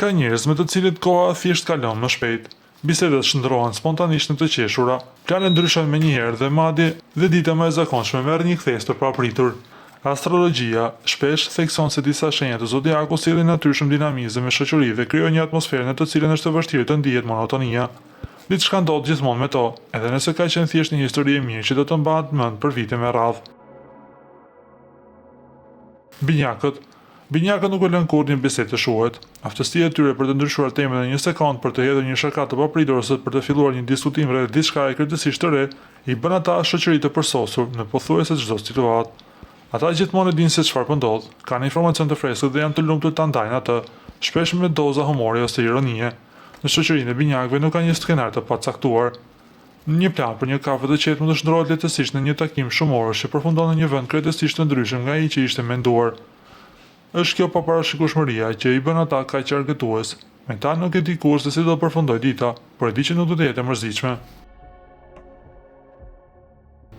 Ka njerëz me të cilët koha thjesht kalon më shpejt. Bisedat shndërrohen spontanisht në të qeshura, planet ndryshojnë menjëherë dhe madje dhe dita më e zakonshme merr një kthesë të papritur. Astrologjia shpesh thekson se disa shenja të zodiakut sjellin natyrshëm dinamizëm në shoqëri dhe krijojnë një atmosferë në të cilën është e vështirë të ndihet monotonia. Diçka ndodh gjithmonë me to, edhe nëse ka qenë thjesht një histori e mirë që do të mbahet mend për vite me radhë. Binjakët Binjakët nuk e lënë kurrë një bisedë të shuhet. Aftësia e tyre për të ndryshuar temën në një sekondë, për të hedhur një shaka të papritur ose për të filluar një diskutim rreth diçkaje krejtësisht të re, i bën ata shoqëri të përsosur në pothuajse çdo situatë. Ata gjithmonë e dinë se çfarë po ndodh, kanë informacion të freskët dhe janë të lumtur ta ndajnë atë, shpesh me doza humori ose ironie. Në shoqërinë e binjakëve nuk ka një skenar të pacaktuar. Një plan për një kafe të qetë mund të shndërrohet lehtësisht në një takim shumorësh që përfundon në një vend krejtësisht të ndryshëm nga ai që ishte menduar. Është kjo paparashikueshmëria që i bën ata kaq argëtues. Me ta nuk e di kurrë se si do të përfundojë dita, por e di që nuk do të jetë e mërzitshme.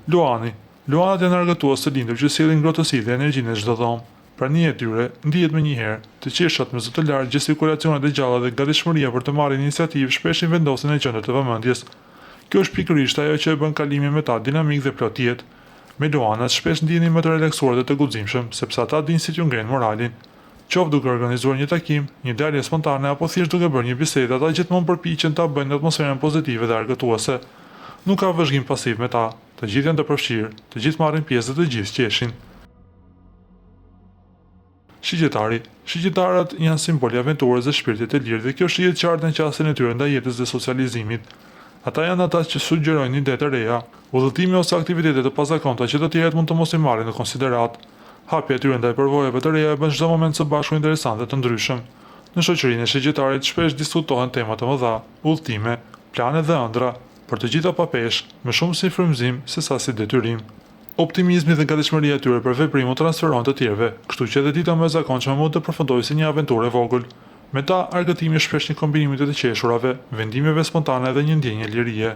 Luani Luanët janë argëtues të lindur që sjellin ngrohtësi dhe energji në çdo dhomë. Prania e tyre ndihet menjëherë. Të qeshurat me zë të lartë, gestikulacionet e gjalla dhe gatishmëria për të marrë iniciativë shpesh i vendosin në qendër të vëmendjes. Kjo është pikërisht ajo që e bën kalimin me ta dinamik dhe plot jetë. Me luanët shpesh ndiheni më të relaksuar dhe të guximshëm, sepse ata dinë si t'ju ngrenë moralin. Qoftë duke organizuar një takim, një dalje spontane apo thjesht duke bërë një bisedë, ata gjithmonë përpiqen ta bëjnë atmosferën pozitive dhe argëtuese. Nuk ka vëzhgim pasiv me ta, të gjithë janë të përfshirë, të gjithë marrin pjesë dhe të gjithë qeshin. Shigjetari Shigjetarët janë simbol i aventurës dhe shpirtit të lirë dhe kjo shihet qartë në qasjen e tyre ndaj jetës dhe socializimit. Ata janë ata që sugjerojnë ide të reja, udhëtime ose aktivitete të pazakonta që të tjerët mund të mos i marrin në konsideratë. Hapja e tyre ndaj përvojave të reja e bën çdo moment së bashku interesant dhe të ndryshëm. Në shoqërinë e Shigjetarit shpesh diskutohen tema të mëdha, udhëtime, plane dhe ëndrra, por të gjitha pa peshë, më shumë si frymëzim sesa si detyrim. Optimizmi dhe gatishmëria e tyre për veprim u transferohen të tjerëve, kështu që edhe dita më e zakonshme mund të përfundojë si një aventurë e vogël. Me ta, argëtimi është shpesh një kombinim i të qeshurave, vendimeve spontane dhe një ndjenje lirie.